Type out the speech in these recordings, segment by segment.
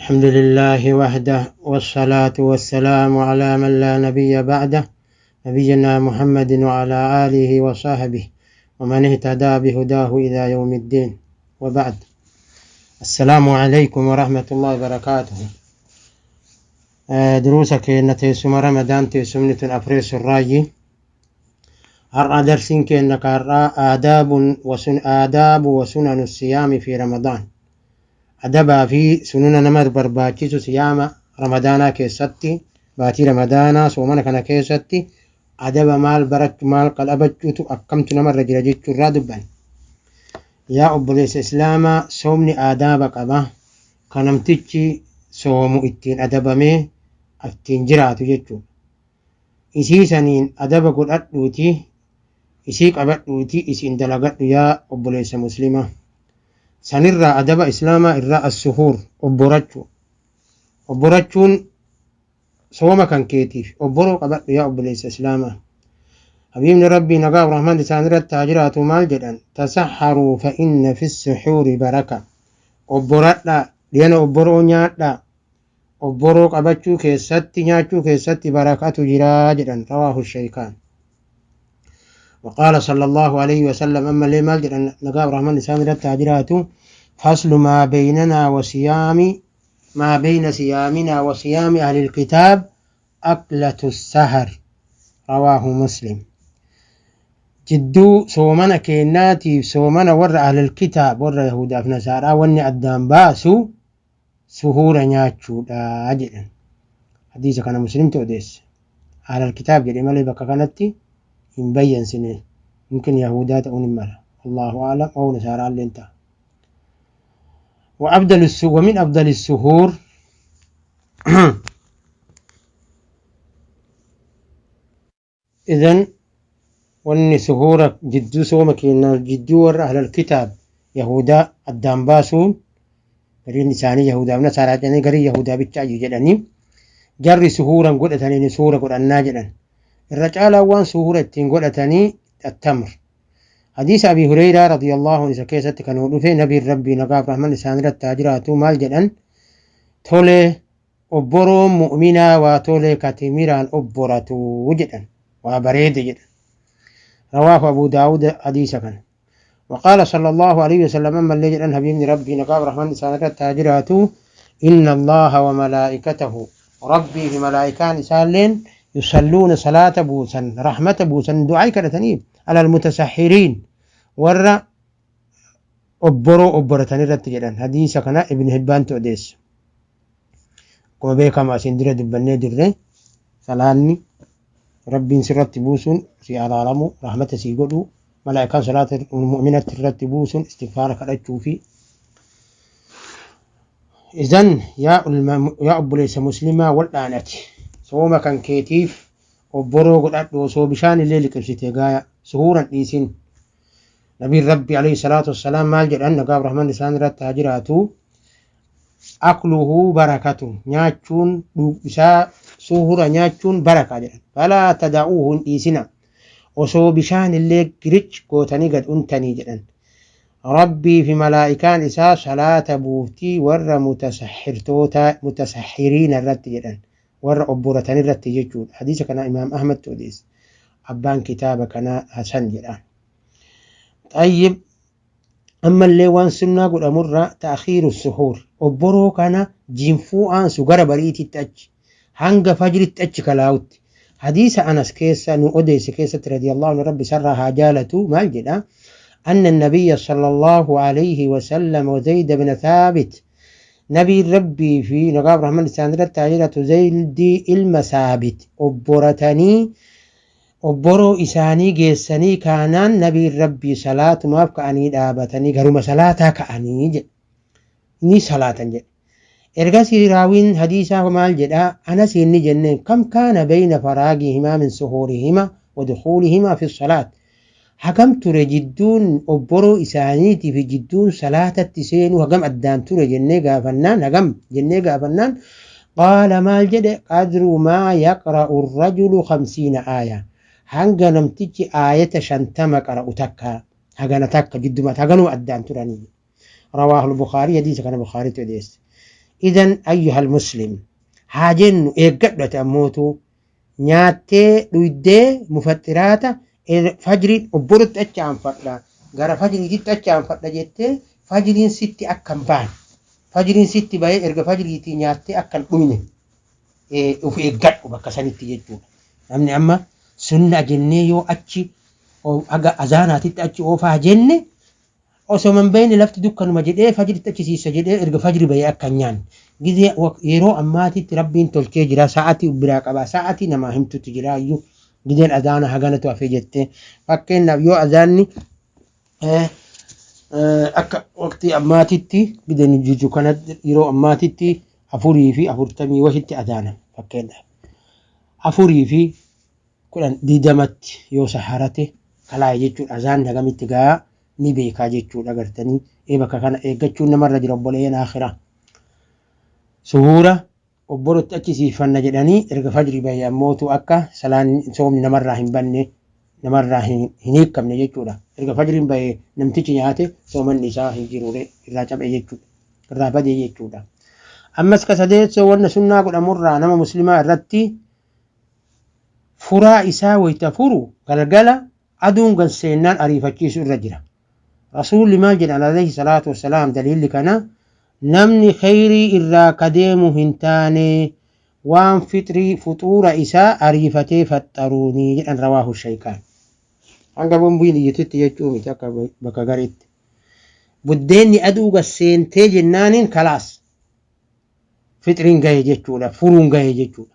الحمد لله وحده، والصلاة والسلام على من لا نبي بعده، نبينا محمد وعلى آله وصحبه ومن اهتدى بهداه إلى يوم الدين، وبعد. السلام عليكم ورحمة الله وبركاته. دروسك إن تيسم رمضان تيسمنة أفريس الراجي. هرأ درسين كأنك هرأ آداب وسن آداب وسنن الصيام في رمضان. أدبا في سنن نمر برباچيسو صيام رمضانا كيستي باتي رمضانا صومنا كان كيستي أدب مال برك مال قد أبجوتو أكمت نمر رجل جيتشو رادبا. يا أبوليس إسلاما صومني آدابك أبا كنمتشي صومو إتين أدبمي أتين جراتو جيتشو إسيسانين أدب قد أدوتي isii qabadhuuti isiin dalagadhu yaa obboleessa muslimaa. Sanirraa adaba islaamaa irraa as-suhuur obborachuu. Obborachuun sooma kan keetiif obboroo qabadhu yaa obboleessa islaamaa. Habiibni Rabbii nagaa rahmaan isaan irratti haa jiraatu maal jedhan? Tasahharuu fa inna fi suhuuri baraka. Obboradhaa, dhiyana obboroo nyaadhaa. Obboroo qabachuu keessatti nyaachuu keessatti barakatu jiraa jedhan. Rawaahu shaykaan. وقال صلى الله عليه وسلم أما لي مال نقاب رحمن إسان رت فصل ما بيننا وصيام ما بين صيامنا وصيام أهل الكتاب أكلة السهر. رواه مسلم. جدو صومنا كيناتي صومنا ور أهل الكتاب ور يهود نصارى وني أدام باسو سهورا نياتشو أجل. حديث كان مسلم توديس أهل الكتاب جدي مالي بكا كانتي إن بين سنة ممكن يهودا تكون ملا الله أعلم أو نصارى اللي انت. وأفضل ومن أفضل السهور إذن وإن سهورك جدو سومك إن جدو ور أهل الكتاب يهودا الدامباسون قرين نساني يهودا ونصارى جني قرين يهودا بتشاجي جدني جري سهورا قد أتني سهورا قد أناجدا الرجال وان سهورة تنقول أتني التمر. حديث أبي هريرة رضي الله عنه كيست كانوا في نبي ربي نقاب رحمن لسان التاجرات مال جدًا تولي أبرو مؤمنا وتولي كتميران أبرتو جدًا وبريد جدًا. رواه أبو داود حديث كان. وقال صلى الله عليه وسلم أما اللي جدًا حبيب ربي نقاب رحمن لسان التاجرات إن الله وملائكته ربي في ملائكان سالين يصلون صلاة بوسا رحمة بوسا دعاء كرتنيب على المتسحرين ور أبرو أبرتني رتجدا. حديث كان ابن حبان توديس كما بيكا ما سندرة دبني درة صلاني ربي سرت بوسن في أرارمو رحمة سيقولو ملائكة صلاة المؤمنة رت بوسن استغفار كرتشوفي. إذن يا أبو ليس مسلمة والآنة صوم كان كيتيف وبرو قد أدو صو بشان الليل كبسيتي غاية سهورا إيسين. نبي ربي عليه الصلاة والسلام مال جد أن قاب رحمن لسان رت تاجراتو أكله بركة نياتشون إسا سهورا نياتشون بركة جد فلا تدعوه إيسنا وصو بشان الليل كريتش كوتني قد أنتني جد ربي في ملائكان إسا صلاة بوفتي ور متسحر توتا متسحرين الرت جد ور أبورتني الرت جدود. حديث كان إمام أحمد توديس أبان كتاب كان حسن جدًا. طيب أما اللي وان سنة قل أمر تأخير السحور أبورو كان جنفو أن سجر بريت التأج هنگ فجر التأج كلاوت. حديث أنس كيسا نو أديس كيسة رضي الله عنه ربي سرها جالته مال جدا أن النبي صلى الله عليه وسلم وزيد بن ثابت نبي ربي في نقاب رحمن ساندرة تاجرة زيد المثابت أبورتني أبورو إساني جيساني كانان نبي ربي صلاة ما كأني دابتني غرم صلاة كأني جد ني صلاة جد. إرجاسي راوين حديثا مال جدا أنا سيني جنة كم كان بين فراغهما من سحورهما ودخولهما في الصلاة حكم ترى جدون أبرو إسانيتي في جدون صلاة التسين وحكم أدان ترى جنة غافنان حكم جنة غافنان. قال ما الجد قدر ما يقرأ الرجل 50 آية هنگا نمتجي آية شنتما قرأ تكا هنگا نتكا جدو ما تغنو أدان تراني. رواه البخاري حديث كان البخاري تديس. Idan ayyuhal muslim, haa jennu eeggadhu ati ammootu nyaattee dhuydee mufaxxiraata fajriin obbolotti achi aanfadha, gara fajriititti achi aanfadha jettee fajriin sitti akka hin baane, fajriin sitti bahee erga fajriitii nyaattee akka hin dhuyne of eeggadhu bakka sanitti jechuudha. Namni amma sunna jennee yoo achi haga azaanaatitti achi oofaa jenne, osoo hin beekne lafti dukkanuma jedhee fajritti achi siissa jedhee erga fajri bahee akka hin nyaanne. Gizee yeroo ammaatitti Rabbiin tolchee jira, sa'atii biraa qaba, sa'atii namaa himtutti jira iyyuu, gizeen azaana haganatu hafee jettee. Fakkeenyaaf, yoo azaanni akka waqtii ammaatitti gizeen jiru kanatti, yeroo ammaatitti 4:40 wahitti azaanama, fakkeenyaaf 4:10 20tti yoo saharate kalaa'e jechuudha. Azaanni hagamitti gahaa ni beekaa jechuudha. Gartanii ee bakka kana eeggachuun namarra jira, obboleeyyan akhiraa. Suhuura obbolotti achi siifanna jedhanii erga fajri bahe ammootu akka salaan soomni namarraa hin banne, namarraa hin hiikamne jechuudha. Erga fajriin bahe namtichi nyaate soomanni isaa hin jiru, irraa cabe jechuudha, irraa bade jechuudha. Ammas ka sadeessoo, wanna sunnaa godhamurraa nama muslimaa irratti, furaa isaa wayta furu galgala aduun gad seennaan ariifachiisu irra jira. Rasuulli maal jedhan alayhi salaatu wassalaam? Daliilli kana, namni kheyrii irraa ka deemu hin taane waan fixrii fuxuura isaa ariifatee faxxaruuni jedhan. Rawaahu shaykaan. Hanga bombiin iyyitutti jechuu miti, akka bakka gariitti. Buddeenni aduu gad seentee jennaaniin kalaas, fixriin gahe jechuudha, furuun gahe jechuudha.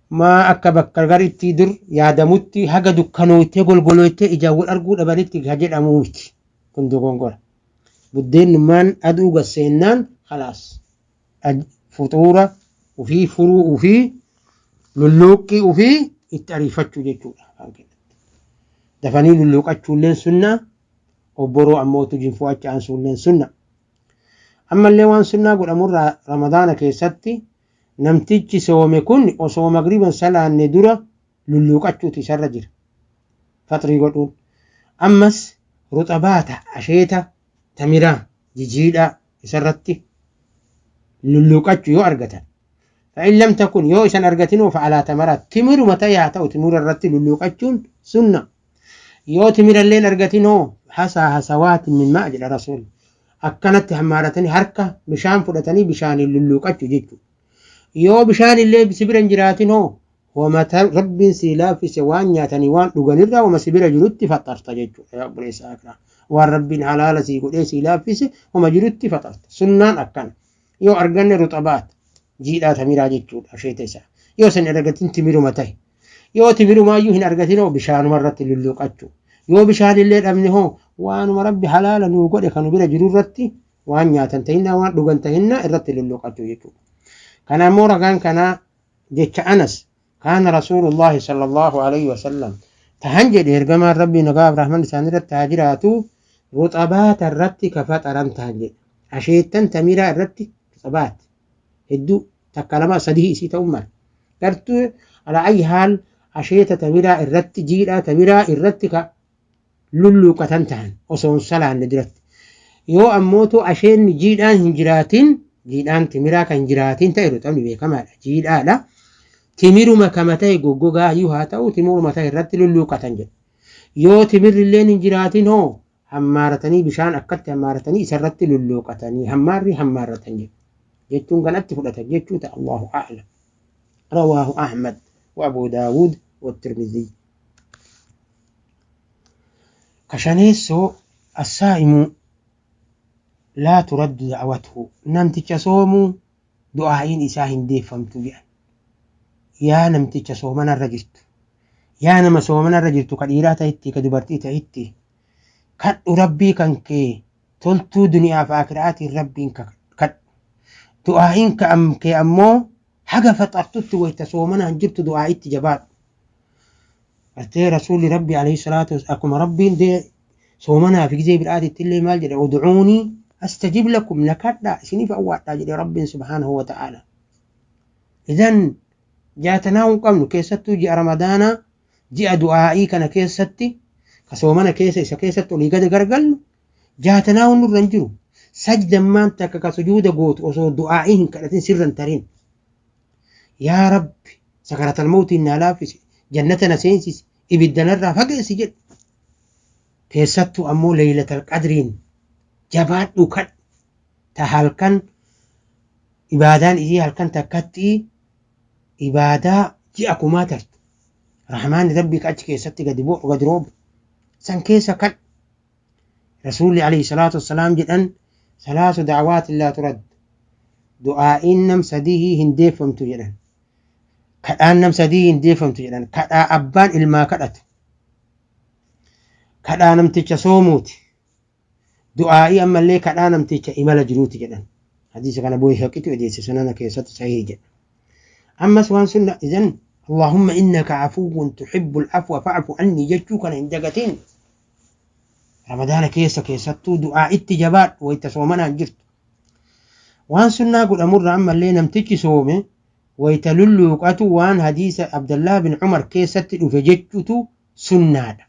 Maa akka bakka garitti dur yaadamutti haga dukkanooytee golgolooytee ijaan wal arguu dhabanitti ka jedhamuu miti. Kun dogongora. Buddeennumaan aduu gad seennaan khalaas, fuxuura ufii furuu ufii, lulluuqqii ufii itti ariifachuu jechuudha. Dafanii lulluuqachuulleen sunna, obboroo ammootu jinfuu achi aansuulleen sunna. Ammallee waan sunnaa godhamurraa, Ramadaana keessatti namtichi soome kun osoo magriban salaanne dura lulluuqachuutu isarra jira. Faxrii godhuun. Ammas ruxabaata, asheeta tamiraa jijiidhaa isarratti lulluuqachuu yoo argatan. فإن لم تكن, yoo isan argatinoo, فعلى تمرات, timiruma ta'e haa ta'u, timira irratti lulluuqachuun sunna. Yoo timiralleen argatinoo, حسى حصوات من ماء jedha rasuul. Akkanatti hammaaratanii harka bishaan fudhatanii bishaaniin lulluuqachuu jechuudha. Yoo bishaan illee si bira hin jiraatin hoo, wama Rabbiin sii laaffise, waan nyaatanii waan dhuganirraa wama si bira jirutti faxarta jechuudha. Yaa obboleessa akiraa. Waan Rabbiin halaala sii godhee sii laaffise wama jirutti faxarta. Sunnaan akkana. Yoo arganne ruxabaat, jiidhaa tamiraa jechuudha, asheeta isaa. Yoo san hin argatin timiruma ta'e. Yoo timirumaayyuu hin argatin hoo, bishaanuma irratti lulluuqachuu. Yoo bishaan illee dhabne hoo, waanuma Rabbi halaala nuu godhe kan bira jiru irratti, waan nyaatan tahinnaa waan dhugan tahinnaa irratti lulluuqachuu jechuudha. Kana immoo ragaan kanaa jecha Anas, كان رسول الله صلى الله عليه وسلم tahan jedhe, ergamaan Rabbii nagaa Rahman isaan irratti haa jiraatu, ruxabaata irratti ka faxaran tahan jedhe. Asheettan tamiraa irratti, ruxabaat hedduu, takka, lama, sadii isii ta'uu mala. Gartuu على أي حال asheeta tamiraa irratti, jiidhaa tamiraa irratti ka lulluuqatan tahan osoo hin salaanne duratti. Yoo ammootu asheenni jiidhaan hin jiraatin, jiidhaan timiraa kan jiraatin ta'e, ruxabni beekamaadha, jiidhaadha. Timiruma kama ta'e, goggogaa iyyuu haa ta'u, timiruma ta'e irratti lulluuqatan jedha. Yoo timirri illeen hin jiraatin hoo, hammaaratanii bishaan akkatti hammaaratanii isarratti lulluuqatanii, hammaarri hammaarratan jedha. Jechuun kanatti fudhatan jechuu ta'a, الله أعلم. رواه أحمد وأبو داود والترمذي. Ka shaneessoo, الصائم لا ترد دعوته, namticha soomuu du'aa'iin isaa hin deeffamtu jedhan. Yaa namticha soomanarra jirtu, yaa nama soomanarra jirtu, ka dhiiraa ta'itti, ka dubartii ta'itti, kadhu Rabbii kan kee toltuu duniyaa fi akiraatiin Rabbiin kadhu. Du'aa'iin kee ammoo haga faxartutti, wayta soomanaan jirtu du'aa'itti jabaadhu. Gartee rasuulli Rabbi alayhi salaatu, akkuma Rabbiin dee soomanaa fi gizee biraatitti illee maal jedhe? ادعوني أستجب لكم, na kadhaa isiniif awwaadhaa jedhe Rabbiin سبحانه وتعالى. Idan jaatanaa hin qabnu, keessattuu ji'a Ramadaanaa, ji'a du'aa'ii kana keessatti, ka soomana keessa isa keessatti olii gadi gargallu, jaatanaa nurra hin jiru. Sajdammaan takka ka sujuuda gootu osoo du'aa'ii hin kadhatin sirra hin tarin. Yaa Rabbi sakaratal mawtiin naa laaffisi, jannata na seensisi, ibidda narraa fageessi jedhu. Keessattuu ammoo leeylatal qadriin jabaadhu kadhu. Ta halkan ibaadaan isii halkan takkatti ibaadaa ji'a kumaa tartu. Rahmaanni Rabbii ka achi keessatti gadi bu'u gadi roobu. San keessa kadhu. Rasuulli alayhi salaatu wassalaam jedhan salaasu da'awaatin laa turad. Du'aa'iin nam sadihii hin deeffamtu jedhan. Kadhaan nam sadihii hin deeffamtu jedhan. Kadhaa abbaan ilmaa kadhatu. Kadhaa namticha soomuuti. Du'aa'ii ammallee kadhaa namticha imala jiruuti jedhan. Hadiisa kana Bayhaqitu odeesse sunana keessatti sahih jedha. Ammas waan sunna idan Allahumma innaka afuwwun tuhibbul afwa fa'fu anni jechuu kana hin dagatin. Ramadaana keessa keessattuu du'aa itti jabaadhu wayita soomanaan jirtu. Waan sunnaa godhamurra ammallee namtichi soome wayita lulluuqatu waan hadiisa Abdallah bin Umar keessatti dhufe jechuutu sunnaadha.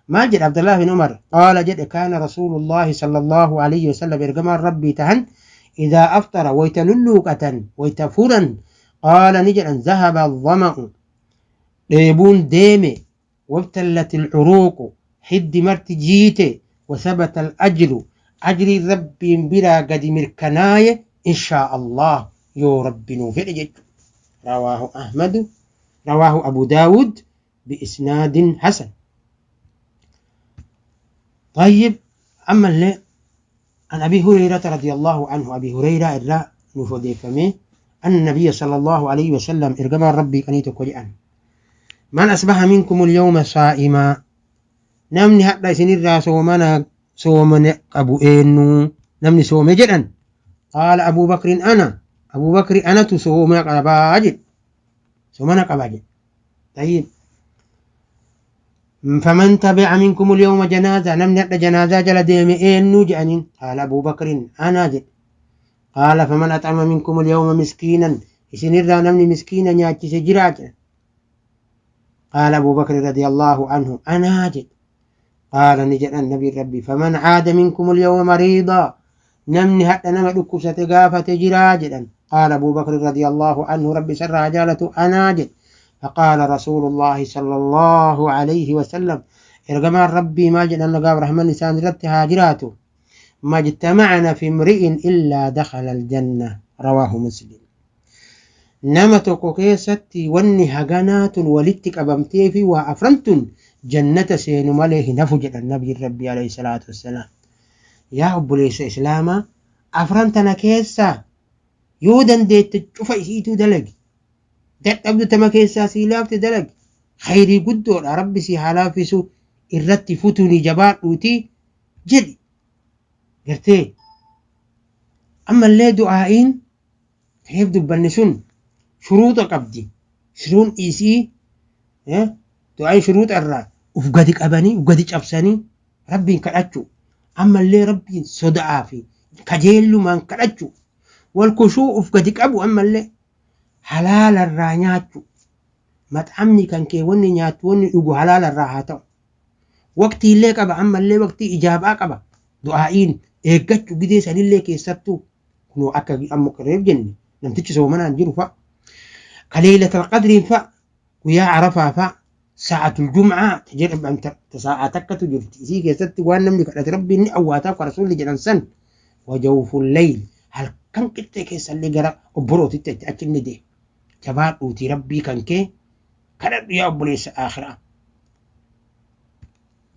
Maal jedha Abdallah bin Umar? Qaala jedhe kaana Rasuulullaahi sallallahu alayhi wasallam ergamaan Rabbii tahan idaa aftara wayita lulluuqatan wayita furan qaala ni jedhan zahaba dhama'u dheebuun deeme wabtallat alcuruuqu hiddi marti jiite wasabata alajru ajriin Rabbiin biraa gadi mirkanaaye inshaa Allah yoo Rabbi nuu fedhe jechu. Rawaahu Ahmadu rawaahu Abu Daawud بإسناد حسن. طيب أما اللي عن أبي هريرة رضي الله عنه أبي هريرة الراء نفوديفمي أن النبي صلى الله عليه وسلم إرجم ربي أنيت كليان من أصبح منكم اليوم صائما نمني حتى سنرى صومنا صومنا أبو إنو نمني صوم جدا قال أبو بكر أنا أبو بكر أنا تصوم قباجد صومنا قباجد. طيب فمن تبع منكم اليوم جنازة نمني حتى جنازة جل ديم إنو جانين قال أبو بكر أنا جد قال فمن أطعم منكم اليوم مسكينا إسنرى نمني مسكينا نياتي سجراج قال أبو بكر رضي الله عنه أنا جد قال نجد النبي ربي فمن عاد منكم اليوم مريضا نمني حتى نما دكوسة غافة جراجدا قال أبو بكر رضي الله عنه ربي سر عجالته أنا جد فقال رسول الله صلى الله عليه وسلم إرجمان ربي ما جد أن قاب رحمن لسان ربت هاجراته ما اجتمعنا في امرئ إلا دخل الجنة رواه مسلم. nama tokko keessatti wanni haganaatun walitti qabamtee fi waa afrantun jannata seenu malee hin hafu jedhan nabiin rabbii alayhi salaatu wassalaam. Yaa obboleessa islaamaa afran tana keessaa yoo dandeette cufa isiituu dalagi. Dadhabdu tama keessaa sii laafte dalagi. Khayrii guddoodha rabbi si haa laaffisu irratti futuuni jabaadhuuti jedhi. Gartee ammallee du'aa'iin reef dubbanne sun shuruuxa qabdi. Shuruun isii du'aa'iin shuruuxa irraa uf gadi qabanii uf gadi cabsanii rabbiin kadhachuu. Ammallee rabbiin soda'aa fi kajeellumaan kadhachuu. Wal kushuu uf gadi qabu ammallee halaalarraa nyaachuu. Maxamni kan kee wanni nyaattu wanni dhugu halaalarraa haa ta'u. Waqtiillee qaba ammallee waqtii ijaabaa qaba. Du'aa'iin eeggachuu gidee sanillee keessattuu kunoo akka amma reef jenne namtichi soomanaan jiru fa'a. Ka leeylatal qadriin fa'a guyyaa arafaa fa'a sa'atul jum'aa jedhamta sa'a takkatu jirti isii keessatti waan namni kadhate rabbiin ni awwaataa akka rasuulli jedhan san wajawful leyl halkan qixxee keessallee gara obborootitti achi inni deema. Jabaadhuutii rabbii kan kee kadhadhu yaa obboleessa akhiraa.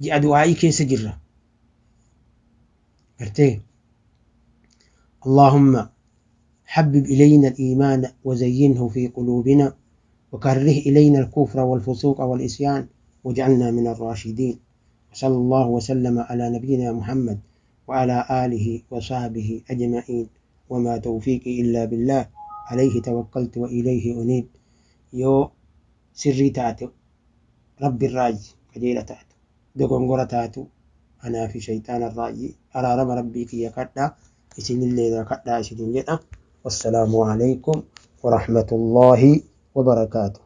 Ji'a du'aa'ii keessa jirra. Gartee اللهم حبب إلينا الإيمان وزينه في قلوبنا وكره إلينا الكفر والفسوق والعصيان واجعلنا من الراشدين. وصلى الله وسلم على نبينا محمد وعلى آله وصحبه أجمعين. وما توفيقي إلا بالله عليه توكلت وإليه أنيب. يو سري تاتو ربي الراجي قجيلة تاتو دقنقرة تاتو أنا في شيطان الراجي أرى ربي كي يكتا إسن اللي كتا إسن. والسلام عليكم ورحمة الله وبركاته.